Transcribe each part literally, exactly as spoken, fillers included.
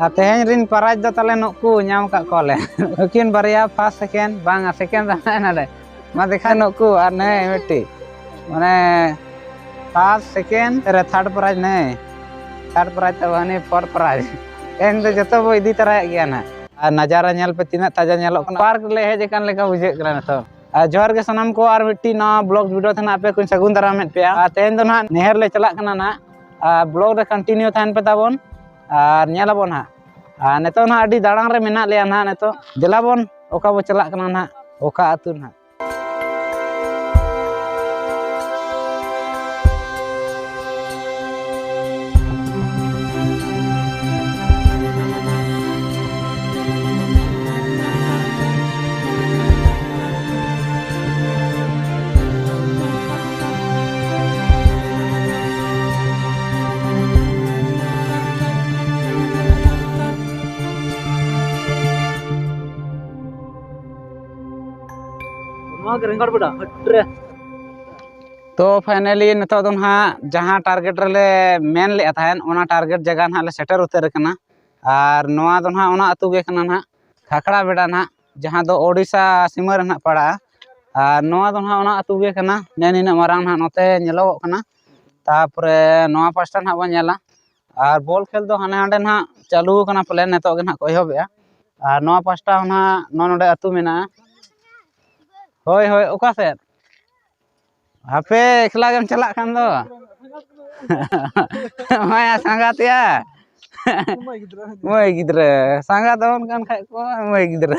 ᱟᱨ ᱛᱮᱦᱮᱧ ᱨᱤᱱ ᱯᱟᱨᱟᱡᱽ ᱫᱚ ᱛᱟᱞᱮ ᱱᱩᱠᱩ ᱧᱟᱢ ᱠᱟᱜ ᱠᱚᱣᱟᱞᱮ᱾ ᱱᱩᱠᱤᱱ ᱵᱟᱨᱭᱟ ᱯᱷᱟᱥᱴ ᱥᱮᱠᱮᱱᱰ, ᱵᱟᱝᱟ, ᱥᱮᱠᱮᱱᱰ ᱫᱚ ᱦᱮᱱᱟᱜ ᱱᱟᱰᱮ᱾ ᱢᱟ ᱫᱮᱠᱷᱟ ᱱᱩᱠᱩ ᱟᱨ ᱱᱮ ᱢᱤᱫᱴᱤᱡ᱾ ᱢᱟᱱᱮ ᱯᱷᱟᱥᱴ, ᱥᱮᱠᱮᱱᱰ ᱨᱮ ᱛᱷᱟᱨᱰ ᱯᱨᱟᱭᱤᱡᱽ ᱱᱮ᱾ ᱛᱷᱟᱨᱰ ᱯᱨᱟᱭᱤᱡᱽ ᱛᱟᱵᱚ ᱦᱟᱹᱱᱤ ᱯᱷᱳᱨ ᱯᱨᱟᱭᱤᱡᱽ᱾ ᱛᱮᱦᱮᱧ ᱫᱚ ᱡᱚᱛᱚ ᱵᱚ ᱤᱫᱤ ᱛᱟᱨᱟᱭᱮᱫ ᱜᱮᱭᱟ ᱱᱟᱦᱟᱜ᱾ ᱟᱨ ᱱᱟᱡᱟᱨᱟ ᱧᱮᱞ ᱯᱮ ᱛᱤᱱᱟᱹᱜ ᱛᱟᱡᱟ ᱧᱮᱞᱚᱜ ᱠᱟᱱᱟ᱾ ᱯᱟᱨᱠ ᱞᱮ ᱦᱮᱡ ᱟᱠᱟᱱ ᱞᱮᱠᱟ ᱵᱩᱡᱷᱟᱹᱜ ᱠᱟᱱᱟ ᱱᱤᱛᱚᱜ᱾ ᱟᱨ ᱡᱚᱦᱟᱨ ᱜᱮ ᱥᱟᱱᱟᱢ ᱠᱚ, ᱟᱨ ᱢᱤᱫᱴᱤᱡ ᱱᱟᱣᱟ ᱵᱞᱚᱜ ᱵᱷᱤᱰᱤᱭᱳ ᱛᱮ ᱱᱟᱦᱟᱜ ᱟᱯᱮ ᱠᱚᱧ ᱥᱟᱹᱜᱩᱱ ᱫᱟᱨᱟᱢᱮᱫ ᱯᱮᱭᱟ᱾ ᱟᱨ ᱛᱮᱦᱮᱧ ᱫᱚ ᱱᱟᱦᱟᱜ ᱱᱟᱹᱭᱦᱟᱹᱨ ᱞᱮ ᱪᱟᱞᱟᱜ ᱠᱟᱱᱟ ᱱᱟᱦᱟᱜ᱾ ᱟᱨ ᱵᱞᱚᱜ ᱨᱮ ᱠᱚᱱᱴᱤᱱᱤᱭᱩ ᱛᱟᱦᱮᱱ ᱯᱮ ᱛᱟᱵᱚᱱ, ᱟᱨ ᱧᱮᱞ ᱟᱵᱚᱱ ᱱᱟᱦᱟᱜ᱾ ᱟᱨ ᱱᱤᱛᱚᱜ ᱱᱟᱦᱟᱜ ᱟᱹᱰᱤ ᱫᱟᱬᱟᱱ ᱨᱮ ᱢᱮᱱᱟᱜ ᱞᱮᱭᱟ ᱱᱟᱦᱟᱜ ᱱᱤᱛᱚᱜ᱾ ᱫᱮᱞᱟ ᱵᱚᱱ, ᱚᱠᱟ ᱵᱚ ᱪᱟᱞᱟᱜ ᱠᱟᱱᱟ ᱱᱟᱦᱟᱜ, ᱚᱠᱟ ᱟᱹᱛᱩ ᱱᱟᱦᱟᱜ᱾ ᱱᱚᱣᱟ ᱜᱮ ᱨᱮᱸᱜᱟᱲ ᱵᱮᱰᱟ, ᱦᱟᱹᱴᱨᱮ᱾ ᱛᱚ ᱯᱷᱟᱭᱱᱟᱞᱤ ᱱᱤᱛᱚᱜ ᱫᱚ ᱱᱟᱦᱟᱜ ᱡᱟᱦᱟᱸ ᱴᱟᱨᱜᱮᱴ ᱨᱮᱞᱮ ᱢᱮᱱ ᱞᱮᱫᱼᱟ ᱛᱟᱦᱮᱸᱫ, ᱚᱱᱟ ᱴᱟᱨᱜᱮᱴ ᱡᱟᱭᱜᱟ ᱱᱟᱦᱟᱜ ᱞᱮ ᱥᱮᱴᱮᱨ ᱩᱛᱟᱹᱨ ᱟᱠᱟᱱᱟ᱾ ᱟᱨ ᱱᱚᱣᱟ ᱫᱚ ᱱᱟᱦᱟᱜ ᱚᱱᱟ ᱟᱹᱛᱩ ᱜᱮ ᱠᱟᱱᱟ ᱱᱟᱦᱟᱜ, ᱠᱷᱟᱠᱲᱟ ᱵᱮᱰᱟ ᱱᱟᱦᱟᱜ, ᱡᱟᱦᱟᱸ ᱫᱚ ᱳᱰᱤᱥᱟ ᱥᱤᱢᱟᱹ ᱨᱮ ᱱᱟᱦᱟᱜ ᱯᱟᱲᱟᱜᱼᱟ᱾ ᱟᱨ ᱱᱚᱣᱟ ᱫᱚ ᱱᱟᱦᱟᱜ ᱚᱱᱟ ᱟᱹᱛᱩ ᱜᱮ ᱠᱟᱱᱟ, ᱱᱮ ᱱᱤᱱᱟᱹᱜ ᱢᱟᱨᱟᱝ ᱱᱟᱦᱟᱜ ᱱᱚᱛᱮ ᱧᱮᱞᱚᱜᱚᱜ ᱠᱟᱱᱟ᱾ ᱛᱟᱯᱚᱨᱮ ᱱᱚᱣᱟ ᱯᱟᱥᱴᱟ ᱱᱟᱦᱟᱜ ᱵᱚᱱ ᱧᱮᱞᱟ, ᱟᱨ ᱵᱚᱞ ᱠᱷᱮᱞ ᱫᱚ ᱦᱟᱱᱮ ᱦᱟᱸᱰᱮ ᱱᱟᱦᱟᱜ ᱪᱟᱹᱞᱩ ᱟᱠᱟᱱᱟ ᱯᱟᱞᱮ, ᱱᱤᱛᱚᱜ ᱜᱮ ᱱᱟᱦᱟᱜ ᱠᱚ ᱮᱦᱚᱵᱮᱜᱼᱟ᱾ ᱟᱨ ᱱᱚᱣᱟ ᱯᱟᱥᱴᱟ ᱦᱚᱸ ᱱᱟᱦᱟᱜ ᱱᱚᱜᱼᱚ ᱱᱚᱰᱮ ᱟᱹᱛᱩ ᱢᱮᱱᱟᱜᱼᱟ᱾ ᱦᱳᱭ, ᱦᱳᱭ, ᱚᱠᱟ ᱥᱮᱫ? ᱦᱟᱯᱮ, ᱮᱠᱞᱟ ᱜᱮᱢ ᱪᱟᱞᱟᱜ ᱠᱷᱟᱱ ᱫᱚ᱾ ᱢᱟᱭᱟ ᱥᱟᱸᱜᱟᱛᱮᱭᱟ᱾ ᱢᱟᱹᱭ ᱜᱤᱫᱽᱨᱟᱹ᱾ ᱥᱟᱸᱜᱟᱛ ᱛᱟᱵᱚᱱ ᱠᱟᱱ ᱠᱷᱟᱡ ᱠᱚ ᱢᱟᱹᱭ ᱜᱤᱫᱽᱨᱟᱹ᱾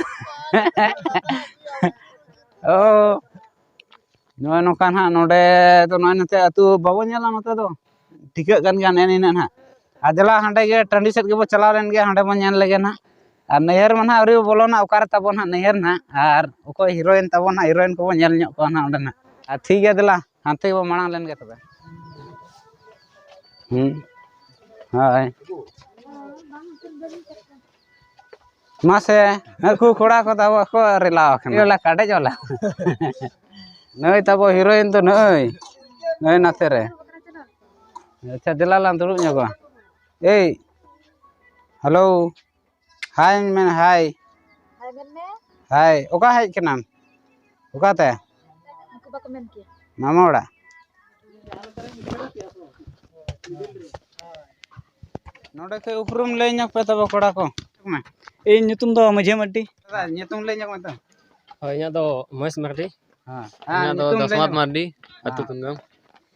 ᱚ, ᱱᱚᱜᱼᱚᱭ ᱱᱚᱝᱠᱟ ᱱᱟᱦᱟᱜ ᱱᱚᱰᱮ ᱫᱚ ᱱᱚᱜᱼᱚᱭ ᱱᱚᱛᱮ ᱟᱹᱛᱩ ᱵᱟᱵᱚᱱ ᱧᱮᱞᱟ ᱱᱚᱛᱮ ᱫᱚ᱾ ᱴᱷᱤᱠᱟᱹᱜ ᱠᱟᱱ ᱜᱮᱭᱟ ᱱᱮᱜᱼᱮ ᱱᱤᱱᱟᱹᱜ ᱱᱟᱦᱟᱜ᱾ ᱟᱨ ᱫᱮᱞᱟ ᱦᱟᱸᱰᱮ ᱜᱮ ᱴᱟᱺᱰᱤ ᱥᱮᱫ ᱜᱮᱵᱚ ᱪᱟᱞᱟᱣ ᱞᱮᱱ ᱜᱮ, ᱦᱟᱸᱰᱮ ᱵᱚᱱ ᱧᱮᱞ ᱞᱮᱜᱮ ᱱᱟᱦᱟᱜ᱾ ᱟᱨ ᱱᱟᱹᱭᱦᱟᱹᱨ ᱢᱟ ᱱᱟᱦᱟᱜ ᱟᱹᱣᱨᱤ ᱵᱚ ᱵᱚᱞᱚᱱᱟ, ᱚᱠᱟᱨᱮ ᱛᱟᱵᱚᱱ ᱱᱟᱦᱟᱜ ᱱᱟᱹᱭᱦᱟᱹᱨ ᱱᱟᱦᱟᱜ? ᱟᱨ ᱚᱠᱚᱭ ᱦᱤᱨᱳᱭᱤᱱ ᱛᱟᱵᱚᱱ ᱱᱟᱦᱟᱜ, ᱦᱤᱨᱳᱭᱤᱱ ᱠᱚᱵᱚᱱ ᱧᱮᱞ ᱧᱚᱜ ᱠᱚᱣᱟ ᱱᱟᱦᱟᱜ ᱚᱸᱰᱮ ᱱᱟᱦᱟᱜ᱾ ᱟᱨ ᱴᱷᱤᱠ ᱜᱮᱭᱟ, ᱫᱮᱞᱟ ᱦᱟᱱᱛᱮ ᱜᱮᱵᱚ ᱢᱟᱲᱟᱝ ᱞᱮᱱ ᱜᱮ ᱛᱚᱵᱮ᱾ ᱦᱩᱸ, ᱦᱳᱭ᱾ ᱢᱟᱥᱮ, ᱱᱩᱠᱩ ᱠᱚᱲᱟ ᱠᱚ ᱛᱟᱵᱚ ᱠᱚ ᱨᱮᱞᱟᱣ ᱟᱠᱟᱱᱟ᱾ ᱚᱞᱟ ᱠᱟᱰᱮᱡ ᱚᱞᱟ᱾ ᱱᱩᱭ ᱛᱟᱵᱚ ᱦᱤᱨᱳᱭᱤᱱ ᱫᱚ ᱱᱩᱭ, ᱱᱩᱭ ᱱᱟᱛᱮ ᱨᱮ᱾ ᱟᱪᱪᱷᱟ, ᱫᱮᱞᱟ ᱞᱟᱝ ᱫᱩᱲᱩᱵ ᱧᱚᱜᱚᱜᱼᱟ᱾ ᱮᱭ, ᱦᱮᱞᱳ᱾ ᱦᱟᱭ ᱢᱮᱱ, ᱦᱟᱭ᱾ ᱦᱟᱭ ᱢᱮᱱ ᱢᱮ᱾ ᱦᱟᱭ, ᱚᱠᱟ ᱦᱮᱡ ᱠᱟᱱᱟᱢ? ᱚᱠᱟᱛᱮ? ᱩᱱᱠᱩ ᱵᱟᱠᱚ ᱢᱮᱱ ᱠᱮᱭᱟ᱾ ᱢᱟᱢᱟ ᱚᱲᱟᱜ᱾ ᱱᱚᱰᱮ ᱠᱷᱚᱡ ᱩᱯᱨᱩᱢ ᱞᱟᱹᱭ ᱧᱚᱜ ᱯᱮ ᱛᱚᱵᱮ, ᱠᱚᱲᱟ ᱠᱚ᱾ ᱤᱧ ᱧᱩᱛᱩᱢ ᱫᱚ ᱢᱟᱹᱡᱷᱤ ᱢᱟᱨᱰᱤ᱾ ᱫᱟᱫᱟ, ᱧᱩᱛᱩᱢ ᱞᱟᱹᱭ ᱧᱚᱜ ᱢᱮ ᱛᱚ᱾ ᱦᱳᱭ, ᱤᱧᱟᱹᱜ ᱫᱚ ᱢᱚᱦᱮᱥ ᱢᱟᱨᱰᱤ᱾ ᱦᱮᱸ, ᱤᱧᱟᱹᱜ ᱫᱚ ᱧᱩᱛᱩᱢ ᱞᱟᱹᱭ ᱫᱚᱥᱢᱟᱛ ᱧᱚᱜ ᱢᱮ᱾ ᱢᱟᱨᱰᱤ, ᱟᱹᱛᱩ ᱦᱮᱸ᱾ ᱛᱩᱱᱜᱟᱹᱢ᱾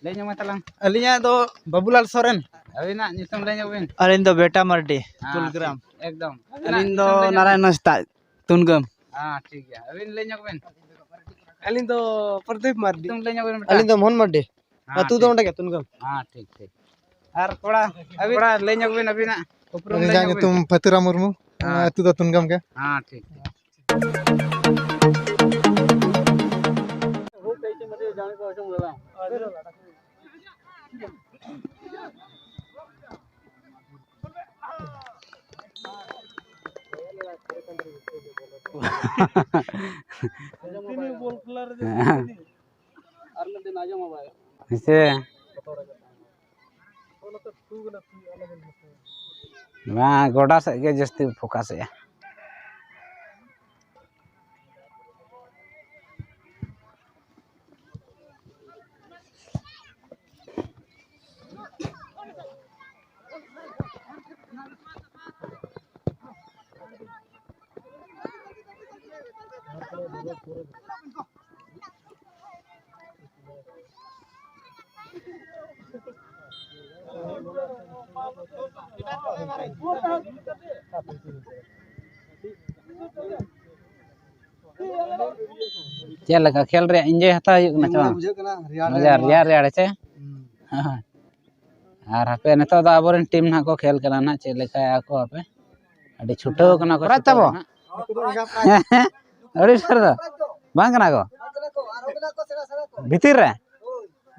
ᱞᱟᱹᱭ ᱧᱚᱜ ᱢᱮ ᱛᱟᱞᱟᱝ᱾ ᱟᱹᱞᱤᱧᱟᱜ ᱫᱚ ᱵᱟᱹᱵᱩᱞᱟᱞ ᱥᱚᱨᱮᱱ᱾ ᱟᱹᱵᱤᱱᱟᱜ ᱧᱩᱛᱩᱢ ᱞᱟᱹᱭ ᱧᱚᱜ ᱵᱤᱱ᱾ ᱟᱹᱞᱤᱧ ᱫᱚ ᱵᱮᱴᱟ ᱢᱟᱨᱰᱤ, ᱦᱮᱸ, ᱛᱩᱞᱜᱨᱟᱢ᱾ ᱴᱷᱤᱠ, ᱮᱠᱫᱚᱢ᱾ ᱟᱹᱞᱤᱧ ᱫᱚ ᱧᱩᱛᱩᱢ ᱞᱟᱹᱭ ᱧᱚᱜ ᱱᱟᱨᱟᱭᱚᱱ ᱦᱟᱸᱥᱫᱟ, ᱛᱩᱱᱜᱟᱹᱢ᱾ ᱦᱮᱸ, ᱴᱷᱤᱠ ᱜᱮᱭᱟ᱾ ᱟᱹᱵᱤᱱ ᱞᱟᱹᱭ ᱧᱚᱜ ᱵᱤᱱ᱾ ᱟᱹᱞᱤᱧ ᱫᱚ ᱯᱨᱚᱫᱤᱯ ᱢᱟᱨᱰᱤ᱾ ᱧᱩᱛᱩᱢ ᱞᱟᱹᱭ ᱧᱚᱜ ᱵᱤᱱ ᱵᱮᱴᱟ᱾ ᱟᱹᱞᱤᱧ ᱫᱚ ᱢᱳᱦᱚᱱ ᱢᱟᱨᱰᱤ᱾ ᱦᱮᱸ, ᱟᱹᱛᱩ ᱫᱚ ᱴᱷᱤᱠ᱾ ᱚᱸᱰᱮ ᱜᱮ, ᱛᱩᱱᱜᱟᱹᱢ᱾ ᱦᱮᱸ, ᱴᱷᱤᱠ, ᱴᱷᱤᱠ᱾ ᱟᱨ ᱠᱚᱲᱟ, ᱟᱹᱵᱤᱱ ᱠᱚᱲᱟ, ᱞᱟᱹᱭ ᱧᱚᱜ ᱵᱤᱱ ᱟᱹᱵᱤᱱᱟᱜ ᱩᱯᱨᱩᱢ ᱞᱟᱹᱭ ᱟᱹᱞᱤᱧᱟᱜ ᱧᱚᱜ ᱵᱤᱱ᱾ ᱧᱩᱛᱩᱢ ᱯᱷᱟᱹᱛᱩᱨᱟᱢ ᱢᱩᱨᱢᱩ᱾ ᱦᱮᱸ᱾ ᱟᱹᱛᱩ ᱫᱚ ᱛᱩᱱᱜᱟᱹᱢ ᱜᱮ᱾ ᱦᱮᱸ, ᱴᱷᱤᱠ, ᱴᱷᱤᱠ᱾ ᱦᱮᱸ᱾ ᱦᱮᱸᱥᱮ᱾ ᱵᱟᱝ, ᱜᱚᱰᱟ ᱥᱮᱫ ᱜᱮ ᱡᱟᱹᱥᱛᱤ ᱯᱷᱳᱠᱟᱥᱮᱜᱼᱟ᱾ ᱪᱮᱫ ᱞᱮᱠᱟ ᱠᱷᱮᱞ ᱨᱮᱭᱟᱜ enjoy ᱦᱟᱛᱟᱣ ᱦᱩᱭᱩᱜ ᱠᱟᱱᱟ ᱥᱮ ᱵᱟᱝ? ᱵᱩᱡᱷᱟᱹᱜ ᱠᱟᱱᱟ, ᱨᱮᱭᱟᱲ ᱢᱚᱡᱟ, ᱨᱮᱭᱟᱲ᱾ ᱨᱮᱭᱟᱲ ᱨᱮᱭᱟᱲ ᱪᱮ? ᱦᱩᱸ᱾ ᱦᱳᱭ᱾ ᱟᱨ ᱦᱟᱯᱮ, ᱱᱤᱛᱚᱜ ᱫᱚ ᱟᱵᱚᱨᱮᱱ team ᱱᱟᱦᱟᱜ ᱠᱚ ᱠᱷᱮᱞ ᱠᱟᱱᱟ ᱱᱟᱦᱟᱜ, ᱪᱮᱫ ᱞᱮᱠᱟᱭᱟ ᱠᱚ ᱦᱟᱯᱮ? ᱟᱹᱰᱤ ᱪᱷᱩᱴᱟᱹᱣ ᱠᱟᱱᱟ ᱠᱚ, prize ᱪᱷᱩᱴᱟᱹᱣ ᱛᱟᱵᱚ? ᱠᱟᱱᱟ᱾ ᱟᱹᱰᱤ ᱰᱷᱮᱨ ᱫᱚ ᱵᱟᱝ ᱠᱟᱱᱟ ᱠᱚ? ᱵᱷᱤᱛᱤᱨ ᱨᱮ?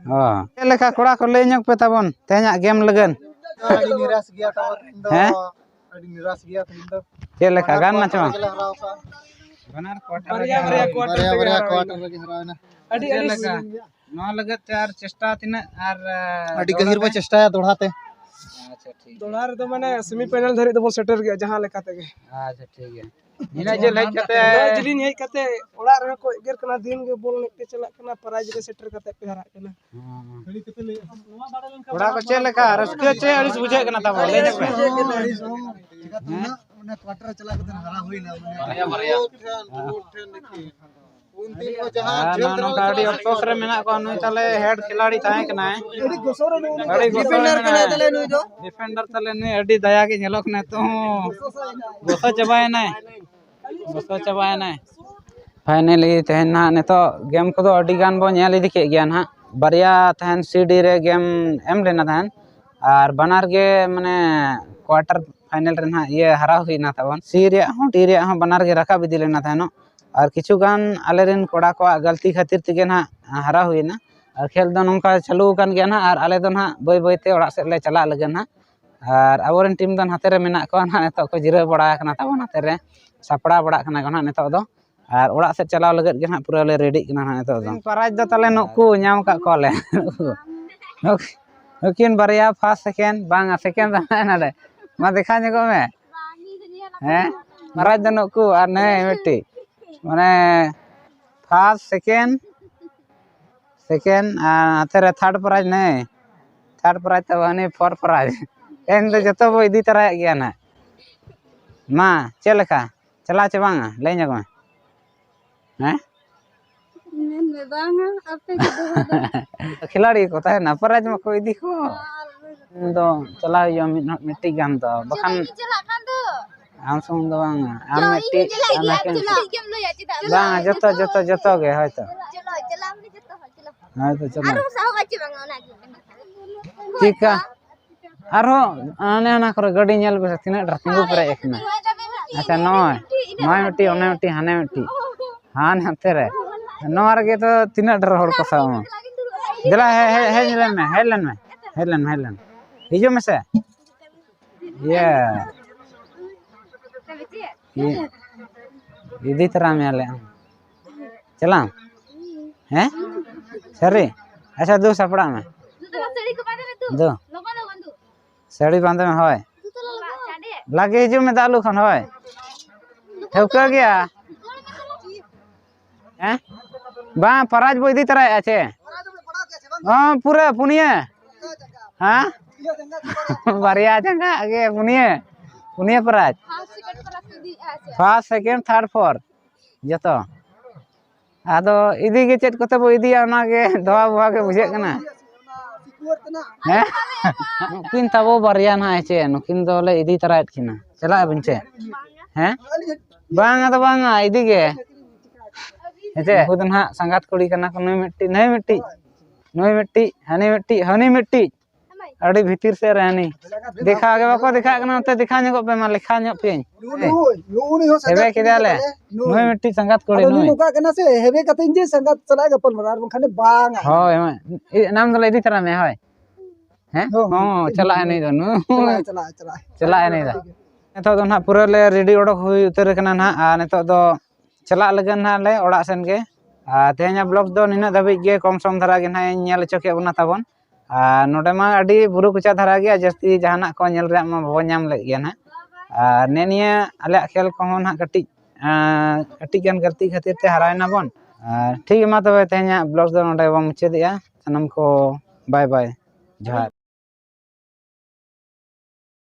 ᱚ᱾ ᱪᱮᱫ ᱞᱮᱠᱟ ᱠᱚᱲᱟ ᱠᱚ, ᱞᱟᱹᱭ ᱧᱚᱜ ᱯᱮ ᱛᱟᱵᱚᱱ ᱛᱮᱦᱮᱧᱟᱜ game ᱞᱟᱹᱜᱤᱫ? ᱟᱹᱰᱤ ᱱᱤᱨᱟᱥ ᱜᱮᱭᱟ ᱛᱟᱵᱚᱱ ᱛᱮᱦᱮᱧ ᱫᱚ᱾ ᱦᱮᱸ? ᱟᱹᱰᱤ ᱱᱤᱨᱟᱥ ᱜᱮᱭᱟ ᱛᱮᱦᱮᱧ ᱫᱚ᱾ ᱪᱮᱫ ᱞᱮᱠᱟ, ᱵᱟᱱᱟᱨ ᱜᱟᱱ ᱱᱟ ᱪᱮ quarter ᱵᱟᱝ? ᱨᱮᱜᱮᱞᱮ ᱦᱟᱨᱟᱣ ᱠᱟᱜᱼᱟ᱾ ᱵᱟᱱᱟᱨ quarter ᱵᱟᱨᱭᱟ, ᱵᱟᱨᱭᱟ quarter ᱵᱟᱨᱭᱟ, ᱛᱮᱜᱮ ᱵᱟᱨᱭᱟ ᱦᱟᱨᱟᱣ quarter ᱦᱩᱭᱱᱟ᱾ ᱨᱮᱜᱮ ᱦᱟᱨᱟᱣ ᱮᱱᱟ᱾ ᱟᱹᱰᱤ, ᱪᱮᱫ ᱟᱹᱰᱤ ᱞᱮᱠᱟ? ᱱᱚᱣᱟ ᱞᱟᱹᱜᱤᱫ ᱛᱮ ᱟᱨ ᱪᱮᱥᱴᱟ ᱛᱤᱱᱟᱹᱜ ᱟᱨ, ᱟᱹᱰᱤ ᱫᱚᱦᱲᱟ ᱜᱟᱹᱦᱤᱨ ᱵᱚ ᱛᱮ? ᱪᱮᱥᱴᱟᱭᱟ ᱫᱚᱦᱲᱟ ᱛᱮ᱾ ᱟᱪᱪᱷᱟ, ᱴᱷᱤᱠ ᱜᱮᱭᱟ᱾ ᱫᱚᱲᱦᱟ ᱨᱮᱫᱚ ᱢᱟᱱᱮ ᱥᱮᱢᱤ ᱯᱷᱟᱭᱱᱟᱞ ᱫᱷᱟᱹᱨᱤᱡ ᱫᱚᱵᱚᱱ ᱥᱮᱴᱮᱨ ᱜᱮᱭᱟ ᱡᱟᱦᱟᱸ ᱞᱮᱠᱟ ᱛᱮᱜᱮ᱾ ᱟᱪᱪᱷᱟ, ᱴᱷᱤᱠ ᱜᱮᱭᱟ᱾ ᱱᱤᱱᱟᱹᱜ ᱡᱷᱟᱹᱞ ᱦᱮᱡ ᱠᱟᱛᱮ ᱱᱚᱣᱟ ᱡᱤᱞᱤᱧ ᱦᱮᱡ ᱠᱟᱛᱮ ᱚᱲᱟᱜ ᱨᱮᱦᱚᱸ ᱠᱚ ᱮᱜᱮᱨ ᱠᱟᱱᱟ, ᱫᱤᱱ ᱜᱮ ᱵᱚᱞ ᱮᱱᱮᱡ ᱯᱮ ᱪᱟᱞᱟᱜ ᱠᱟᱱᱟ, ᱯᱨᱟᱭᱤᱡᱽ ᱨᱮ ᱥᱮᱴᱮᱨ ᱠᱟᱛᱮ ᱯᱮ ᱦᱟᱨᱟᱜ ᱠᱟᱱᱟ᱾ ᱦᱩᱸ᱾ ᱠᱚᱲᱟ ᱠᱚ ᱪᱮᱫ ᱞᱮᱠᱟ ᱨᱟᱹᱥᱠᱟᱹ ᱪᱮ ᱟᱹᱲᱤᱥ ᱵᱩᱡᱷᱟᱹᱜ ᱠᱟᱱᱟ ᱛᱟᱵᱚᱱ? ᱞᱟᱹᱭ ᱧᱚᱜ ᱯᱮ᱾ ᱦᱮᱸ? ᱚᱱᱟ ᱠᱚᱣᱟᱴᱟᱨ ᱨᱮ ᱪᱟᱞᱟᱣ ᱠᱟᱛᱮ ᱦᱟᱨᱟ ᱦᱩᱭᱱᱟ, ᱢᱟᱱᱮ ᱵᱟᱨᱭᱟ, ᱵᱟᱨᱭᱟ᱾ ᱩᱱ ᱫᱤᱱ ᱠᱚ ᱡᱟᱦᱟᱸ ᱟᱨ ᱡᱷᱟᱹᱞ ᱱᱚᱜᱼᱚ ᱫᱷᱟᱨᱟ ᱱᱚᱝᱠᱟ ᱟᱹᱰᱤ ᱚᱯᱥᱚᱥ ᱨᱮ ᱢᱮᱱᱟᱜ ᱠᱚᱣᱟ᱾ ᱱᱩᱭ ᱛᱟᱞᱮ ᱦᱮᱰ ᱠᱷᱤᱞᱟᱲᱤ ᱛᱟᱦᱮᱸ ᱠᱟᱱᱟᱭ, ᱟᱹᱰᱤ ᱜᱚᱥᱚ ᱨᱮ ᱢᱮᱱᱟᱭᱟ᱾ ᱰᱤᱯᱷᱮᱱᱰᱟᱨ ᱠᱟᱱᱟᱭ ᱛᱟᱞᱮ ᱱᱩᱭ ᱫᱚ᱾ ᱰᱤᱯᱷᱮᱱᱰᱟᱨ ᱛᱟᱞᱮ ᱱᱩᱭ ᱟᱹᱰᱤ ᱫᱟᱭᱟ ᱜᱮ ᱧᱮᱞᱚᱜ ᱠᱟᱱᱟᱭ, ᱛᱚ ᱦᱚᱸ ᱜᱚᱥᱚ ᱪᱟᱵᱟᱭᱮᱱᱟᱭ, ᱜᱚᱥᱚ ᱪᱟᱵᱟᱭᱮᱱᱟᱭ᱾ ᱯᱷᱟᱭᱱᱮᱞᱤ ᱛᱮᱦᱮᱧ ᱱᱟᱦᱟᱜ ᱱᱤᱛᱚᱜ ᱜᱮᱢ ᱠᱚᱫᱚ ᱟᱹᱰᱤ ᱜᱟᱱ ᱵᱚᱱ ᱧᱮᱞ ᱤᱫᱤ ᱠᱮᱫ ᱜᱮᱭᱟ ᱱᱟᱦᱟᱜ᱾ ᱵᱟᱨᱭᱟ ᱛᱟᱦᱮᱱ ᱥᱤ ᱰᱤ ᱨᱮ ᱜᱮᱢ ᱮᱢ ᱞᱮᱱᱟ ᱛᱟᱦᱮᱱ, ᱟᱨ ᱵᱟᱱᱟᱨ ᱜᱮ ᱢᱟᱱᱮ ᱠᱣᱟᱴᱟᱨ ᱯᱷᱟᱭᱱᱮᱞ ᱨᱮ ᱱᱟᱦᱟᱜ ᱤᱭᱟᱹ ᱦᱟᱨᱟᱣ ᱦᱩᱭᱱᱟ ᱛᱟᱵᱚᱱ᱾ ᱥᱤ ᱨᱮᱭᱟᱜ ᱦᱚᱸ ᱰᱤ ᱨᱮᱭᱟᱜ ᱦᱚᱸ ᱵᱟᱱᱟᱨ ᱜᱮ ᱨᱟᱠᱟᱵ ᱤᱫᱤ ᱞᱮᱱᱟ ᱛᱟᱦᱮᱱᱚᱜ, ᱟᱨ ᱠᱤᱪᱷᱩ ᱜᱟᱱ ᱟᱞᱮᱨᱮᱱ ᱠᱚᱲᱟ ᱠᱚᱣᱟᱜ ᱜᱟᱹᱞᱛᱤ ᱠᱷᱟᱹᱛᱤᱨ ᱛᱮᱜᱮ ᱱᱟᱦᱟᱜ ᱦᱟᱨᱟᱣ ᱦᱩᱭᱱᱟ᱾ ᱟᱨ ᱠᱷᱮᱞ ᱫᱚ ᱱᱚᱝᱠᱟ ᱪᱟᱹᱞᱩ ᱟᱠᱟᱱ ᱜᱮᱭᱟ ᱱᱟᱦᱟᱜ, ᱟᱨ ᱟᱞᱮ ᱫᱚ ᱱᱟᱦᱟᱜ ᱵᱟᱹᱭ ᱵᱟᱹᱭ ᱛᱮ ᱚᱲᱟᱜ ᱥᱮᱫ ᱞᱮ ᱪᱟᱞᱟᱜ ᱞᱟᱹᱜᱤᱫ ᱱᱟᱦᱟᱜ᱾ ᱟᱨ ᱟᱵᱚᱨᱮᱱ ᱴᱤᱢ ᱫᱚ ᱱᱟᱛᱮ ᱨᱮ ᱢᱮᱱᱟᱜ ᱠᱚᱣᱟ ᱱᱟᱦᱟᱜ, ᱱᱤᱛᱚᱜ ᱠᱚ ᱡᱤᱨᱟᱹᱣ ᱵᱟᱲᱟ ᱟᱠᱟᱱᱟ ᱛᱟᱵᱚᱱ ᱱᱟᱛᱮ ᱨᱮ, ᱥᱟᱯᱲᱟᱣ ᱵᱟᱲᱟᱜ ᱠᱟᱱᱟ ᱠᱚ ᱱᱟᱦᱟᱜ ᱱᱤᱛᱚᱜ ᱫᱚ᱾ ᱟᱨ ᱚᱲᱟᱜ ᱥᱮᱫ ᱪᱟᱞᱟᱣ ᱞᱟᱹᱜᱤᱫ ᱜᱮ ᱱᱟᱦᱟᱜ ᱯᱩᱨᱟᱹ ᱞᱮ ᱨᱮᱰᱤᱜ ᱠᱟᱱᱟ ᱱᱟᱦᱟᱜ ᱱᱤᱛᱚᱜ ᱫᱚ᱾ ᱯᱨᱟᱭᱤᱡᱽ ᱫᱚ ᱛᱟᱞᱮ ᱱᱩᱠᱩ ᱧᱟᱢ ᱟᱠᱟᱫ ᱠᱚᱣᱟᱞᱮ᱾ ᱱᱩᱠᱤᱱ ᱵᱟᱨᱭᱟ ᱯᱷᱟᱥᱴ ᱥᱮᱠᱮᱱᱰ, ᱵᱟᱝᱟ ᱥᱮᱠᱮᱱᱰ ᱫᱚ ᱱᱟᱦᱟᱜ ᱱᱚᱰᱮ᱾ ᱢᱟ ᱫᱮᱠᱷᱟᱣ ᱧᱚᱜᱚᱜ ᱢᱮ᱾ ᱦᱮᱸ? ᱯᱨᱟᱭᱤᱡᱽ ᱫᱚ ᱱᱩᱠᱩ ᱟᱨ ᱱᱮ ᱢᱤᱫᱴᱤᱡ᱾ ᱢᱟᱱᱮ ᱯᱷᱟᱥᱴ ᱥᱮᱠᱮᱱᱰ, ᱥᱮᱠᱮᱱᱰ ᱟᱨ ᱱᱚᱛᱮ ᱨᱮ ᱛᱷᱟᱨᱰ ᱯᱨᱟᱭᱤᱡᱽ ᱱᱮ᱾ ᱛᱷᱟᱨᱰ ᱯᱨᱟᱭᱤᱡᱽ ᱛᱟᱵᱚ ᱦᱟᱹᱱᱤ ᱯᱷᱳᱨ ᱯᱨᱟᱭᱤᱡᱽ᱾ ᱮᱱ ᱫᱚ ᱡᱚᱛᱚ ᱵᱚ ᱤᱫᱤ ᱛᱚᱨᱟᱭᱮᱫ ᱜᱮᱭᱟ ᱱᱟᱦᱟᱜ᱾ ᱢᱟ ᱪᱮᱫ ᱞᱮᱠᱟ? ᱪᱟᱞᱟᱣ ᱪᱮ ᱵᱟᱝᱟ? ᱞᱟᱹᱭ ᱧᱚᱜ ᱢᱮ᱾ ᱦᱮᱸ? ᱢᱮᱱ ᱢᱮ ᱵᱟᱝᱟ, ᱟᱯᱮ ᱜᱮ ᱫᱚᱦᱚ ᱫᱚ᱾ ᱠᱷᱤᱞᱟᱲᱤ ᱠᱚ ᱛᱟᱦᱮᱱᱟ, ᱯᱨᱟᱭᱤᱡᱽ ᱢᱟᱠᱚ ᱤᱫᱤ ᱠᱚ᱾ ᱟᱨ ᱤᱧ ᱫᱚ ᱪᱟᱞᱟᱣ ᱦᱩᱭᱩᱜᱼᱟ ᱢᱤᱫ, ᱢᱤᱫᱴᱤᱡ ᱜᱟᱱ ᱫᱚ, ᱵᱟᱠᱷᱟᱱ ᱪᱟᱞᱟᱜ ᱜᱮ ᱪᱟᱞᱟᱜ ᱠᱟᱱ ᱫᱚ᱾ ᱟᱢ ᱥᱩᱢᱩᱝ ᱫᱚ ᱵᱟᱝᱟ, ᱟᱢ ᱪᱚ, ᱤᱧ ᱢᱤᱫᱴᱤᱡ, ᱪᱟᱞᱟᱜ ᱟᱨ ᱜᱮᱭᱟ, ᱱᱟᱠᱤᱱ ᱪᱟᱞᱟᱜ ᱜᱮᱭᱟ᱾ ᱵᱟᱝᱟ, ᱡᱚᱛᱚ, ᱡᱚᱛᱚ, ᱡᱚᱛᱚ ᱜᱮ ᱦᱚᱭᱛᱚ᱾ ᱪᱚᱞᱚ, ᱪᱟᱞᱟᱜ ᱟᱵᱚᱱ ᱡᱚᱛᱚ ᱦᱚᱲ, ᱪᱚᱞᱚ᱾ ᱦᱚᱭᱛᱚ, ᱪᱚᱞᱚ᱾ ᱟᱨ ᱦᱚᱸ ᱥᱟᱦᱚᱵ ᱟᱪᱮ ᱵᱟᱝᱟ ᱚᱱᱟ ᱜᱮ᱾ ᱪᱤᱠᱟ? ᱟᱨᱦᱚᱸ ᱚᱱᱮ ᱚᱱᱟ ᱠᱚᱨᱮ ᱜᱟᱹᱰᱤ ᱧᱮᱞ ᱯᱮᱥᱮ, ᱛᱤᱱᱟᱹᱜ ᱰᱷᱮᱨ ᱛᱤᱸᱜᱩ ᱯᱮᱨᱮᱡ ᱟᱠᱟᱱᱟ᱾ ᱟᱪᱪᱷᱟ, ᱱᱚᱜᱼᱚᱭ, ᱱᱚᱜᱼᱚᱭ ᱢᱤᱫᱴᱤᱡ, ᱚᱱᱮ ᱢᱤᱫᱴᱤᱡ, ᱦᱟᱱᱮ ᱢᱤᱫᱴᱤᱡ, ᱦᱟᱱᱮ ᱦᱟᱱᱛᱮ ᱨᱮ᱾ ᱱᱚᱣᱟ ᱨᱮᱜᱮ ᱛᱚ ᱛᱤᱱᱟᱹᱜ ᱰᱷᱮᱨ ᱦᱚᱲ ᱠᱚ ᱥᱟᱵ ᱟᱢᱟ᱾ ᱫᱮᱞᱟ, ᱦᱮ-, ᱦᱮ-, ᱦᱮᱡ ᱞᱮᱱ ᱢᱮ, ᱦᱮᱡ ᱞᱮᱱ ᱢᱮ, ᱦᱮᱡ ᱞᱮᱱ ᱢᱮ, ᱦᱮᱡ ᱞᱮᱱ ᱢᱮ᱾ ᱦᱤᱡᱩᱜ ᱢᱮᱥᱮ᱾ ᱤᱭᱟᱹ, ᱤᱭᱟᱹ, ᱤᱫᱤ ᱛᱚᱨᱟ ᱢᱮᱭᱟᱞᱮ ᱟᱢ᱾ ᱪᱟᱞᱟᱜ ᱟᱢ? ᱦᱮᱸ? ᱥᱟᱹᱨᱤ? ᱟᱪᱪᱷᱟ, ᱫᱩ ᱥᱟᱯᱲᱟᱜ ᱢᱮ᱾ ᱫᱩ᱾ ᱞᱚᱜᱚᱱ, ᱞᱚᱜᱚᱱ ᱫᱩ᱾ ᱛᱟᱹᱲᱤ ᱵᱟᱸᱫᱮ ᱢᱮ, ᱦᱳᱭ᱾ ᱞᱟᱜᱮ ᱦᱤᱡᱩᱜ ᱢᱮ ᱫᱟᱜ ᱞᱩ ᱠᱷᱚᱱ, ᱦᱳᱭ᱾ ᱴᱷᱟᱹᱣᱠᱟᱹ ᱜᱮᱭᱟ᱾ ᱦᱮᱸ? ᱵᱟᱝ, ᱯᱨᱟᱭᱤᱡᱽ ᱵᱚ ᱤᱫᱤ ᱛᱚᱨᱟᱭᱮᱫᱼᱟ ᱪᱮ? ᱦᱚᱸ, ᱯᱩᱨᱟᱹ ᱯᱩᱱᱭᱟᱹ᱾ ᱦᱮᱸ? ᱵᱟᱨᱭᱟ ᱡᱟᱸᱜᱟ ᱜᱮ, ᱯᱩᱱᱭᱟᱹ᱾ ᱯᱩᱱᱭᱟᱹ prize. First, second, third, four. ᱡᱚᱛᱚ᱾ ᱟᱫᱚ ᱤᱫᱤ ᱜᱮ ᱪᱮᱫ ᱠᱚᱛᱮ ᱵᱚ ᱤᱫᱤᱭᱟ, ᱚᱱᱟ ᱜᱮ ᱫᱚᱦᱟ ᱵᱚᱦᱟ ᱜᱮ ᱵᱩᱡᱷᱟᱹᱜ ᱠᱟᱱᱟ᱾ ᱦᱮᱸ? ᱱᱩᱠᱤᱱ ᱛᱟᱵᱚ ᱵᱟᱨᱭᱟ ᱱᱟᱦᱟᱜ, ᱦᱮᱸ ᱪᱮ? ᱱᱩᱠᱤᱱ ᱫᱚᱞᱮ ᱤᱫᱤ ᱛᱚᱨᱟᱭᱮᱫ ᱠᱤᱱᱟ᱾ ᱪᱟᱞᱟᱜ ᱟᱵᱤᱱ ᱪᱮ? ᱦᱮᱸ? ᱵᱟᱝ, ᱟᱫᱚ ᱵᱟᱝᱟ, ᱤᱫᱤ ᱜᱮ᱾ ᱦᱮᱸ ᱪᱮ? ᱩᱱᱠᱩ ᱫᱚ ᱱᱟᱦᱟᱜ ᱥᱟᱸᱜᱟᱛ ᱠᱩᱲᱤ ᱠᱟᱱᱟ ᱠᱚ, ᱱᱩᱭ ᱢᱤᱫᱴᱤᱡ, ᱱᱩᱭ ᱢᱤᱫᱴᱤᱡ, ᱱᱩᱭ ᱢᱤᱫᱴᱤᱡ, ᱦᱟᱹᱱᱤ ᱢᱤᱫᱴᱤᱡ, ᱦᱟᱹᱱᱤ ᱢᱤᱫᱴᱤᱡ᱾ ᱟᱹᱰᱤ ᱵᱷᱤᱛᱤᱨ ᱥᱮᱫ ᱨᱮ ᱦᱟᱹᱱᱤ᱾ ᱫᱮᱠᱷᱟᱣ ᱜᱮ ᱵᱟᱠᱚ ᱫᱮᱠᱷᱟᱜ ᱠᱟᱱᱟ, ᱚᱱᱛᱮ ᱫᱮᱠᱷᱟᱣ ᱧᱚᱜᱚᱜ ᱯᱮ ᱢᱟ, ᱞᱮᱠᱷᱟ ᱧᱚᱜ ᱯᱮᱭᱟᱹᱧ᱾ ᱱᱩᱜᱼᱩ ᱱᱩᱭ, ᱱᱩᱜᱼᱩ ᱱᱩᱭ ᱦᱚᱸ ᱥᱟᱸᱜᱟᱛ ᱦᱮᱵᱮ ᱠᱩᱲᱤ ᱠᱮᱫᱮᱭᱟᱞᱮ᱾ ᱠᱟᱱᱟᱭ᱾ ᱱᱩᱭ᱾ ᱱᱩᱭ ᱢᱤᱫᱴᱤᱡ ᱥᱟᱸᱜᱟᱛ ᱠᱩᱲᱤ, ᱟᱫᱚ ᱩᱱᱤ ᱱᱩᱭ᱾ ᱱᱚᱝᱠᱟ ᱠᱟᱱᱟ ᱥᱮ, ᱦᱮᱵᱮ ᱠᱟᱛᱮ ᱤᱧ ᱡᱮ ᱥᱟᱸᱜᱟᱛ ᱥᱟᱞᱟᱜ ᱜᱟᱯᱟᱞ ᱢᱟᱨᱟᱣ, ᱟᱨ ᱵᱟᱝᱠᱷᱟᱱ ᱵᱟᱝᱟ᱾ ᱦᱳᱭ, ᱦᱳᱭ᱾ ᱮ, ᱮᱱᱟᱝ ᱫᱚᱞᱮ ᱤᱫᱤ ᱛᱟᱨᱟ ᱢᱮᱭᱟ, ᱦᱳᱭ᱾ ᱦᱮᱸ? ᱦᱚᱸ, ᱦᱚᱸ, ᱦᱚᱸ, ᱪᱟᱞᱟᱜᱼᱟ ᱱᱩᱭ ᱫᱚ, ᱱᱩᱭ᱾ ᱪᱟᱞᱟᱜᱼᱟ, ᱪᱟᱞᱟᱜᱼᱟ, ᱪᱟᱞᱟᱜᱼᱟ᱾ ᱪᱟᱞᱟᱜᱼᱟ ᱱᱩᱭ ᱫᱚ᱾ ᱱᱤᱛᱚᱜ ᱫᱚ ᱱᱟᱦᱟᱜ ᱯᱩᱨᱟᱹ ᱞᱮ ᱨᱮᱰᱤ ᱚᱰᱚᱠ ᱦᱩᱭ ᱩᱛᱟᱹᱨ ᱠᱟᱱᱟ ᱱᱟᱦᱟᱜ, ᱟᱨ ᱱᱤᱛᱚᱜ ᱫᱚ ᱪᱟᱞᱟᱜ ᱞᱟᱹᱜᱤᱫ ᱱᱟᱦᱟᱜ ᱞᱮ ᱚᱲᱟᱜ ᱥᱮᱱ ᱜᱮ᱾ ᱟᱨ ᱛᱮᱦᱮᱧᱟᱜ ᱵᱞᱚᱜ ᱫᱚ ᱱᱤᱱᱟᱹᱜ ᱫᱷᱟᱹᱵᱤᱡ ᱜᱮ, ᱠᱚᱢ ᱥᱚᱢ ᱫᱷᱟᱨᱟ ᱜᱮ ᱱᱟᱦᱟᱜ ᱤᱧ ᱧᱮᱞ ᱦᱚᱪᱚ ᱠᱮᱫ ᱵᱚᱱᱟ ᱛᱟᱵᱚᱱ᱾ ᱟᱨ ᱱᱚᱰᱮ ᱢᱟ ᱟᱹᱰᱤ ᱵᱩᱨᱩ ᱠᱚᱪᱟ ᱫᱷᱟᱨᱟ ᱜᱮᱭᱟ, ᱡᱟᱹᱥᱛᱤ ᱡᱟᱦᱟᱱᱟᱜ ᱠᱚ ᱧᱮᱞ ᱨᱮᱭᱟᱜ ᱢᱟ ᱵᱟᱵᱚᱱ ᱧᱟᱢ ᱞᱮᱫ ᱜᱮᱭᱟ ᱱᱟᱦᱟᱜ᱾ ᱟᱨ ᱱᱮ ᱱᱤᱭᱟᱹ ᱟᱞᱮᱭᱟᱜ ᱠᱷᱮᱞ ᱠᱚᱦᱚᱸ ᱱᱟᱦᱟᱜ ᱠᱟᱹᱴᱤᱡ, ᱟᱸ, ᱠᱟᱹᱴᱤᱡ ᱜᱟᱱ ᱜᱟᱹᱞᱛᱤ ᱠᱷᱟᱹᱛᱤᱨ ᱛᱮ ᱦᱟᱨᱟᱭᱮᱱᱟ ᱵᱚᱱ᱾ ᱟᱨ ᱴᱷᱤᱠ ᱜᱮᱭᱟ, ᱢᱟ ᱛᱚᱵᱮ ᱛᱮᱦᱮᱧᱟᱜ ᱵᱞᱚᱜ ᱫᱚ ᱱᱚᱰᱮ ᱵᱚᱱ ᱢᱩᱪᱟᱹᱫᱮᱜᱼᱟ᱾ ᱥᱟᱱᱟᱢ ᱠᱚ ᱵᱟᱭ ᱵᱟᱭ, ᱡᱚᱦᱟᱨ᱾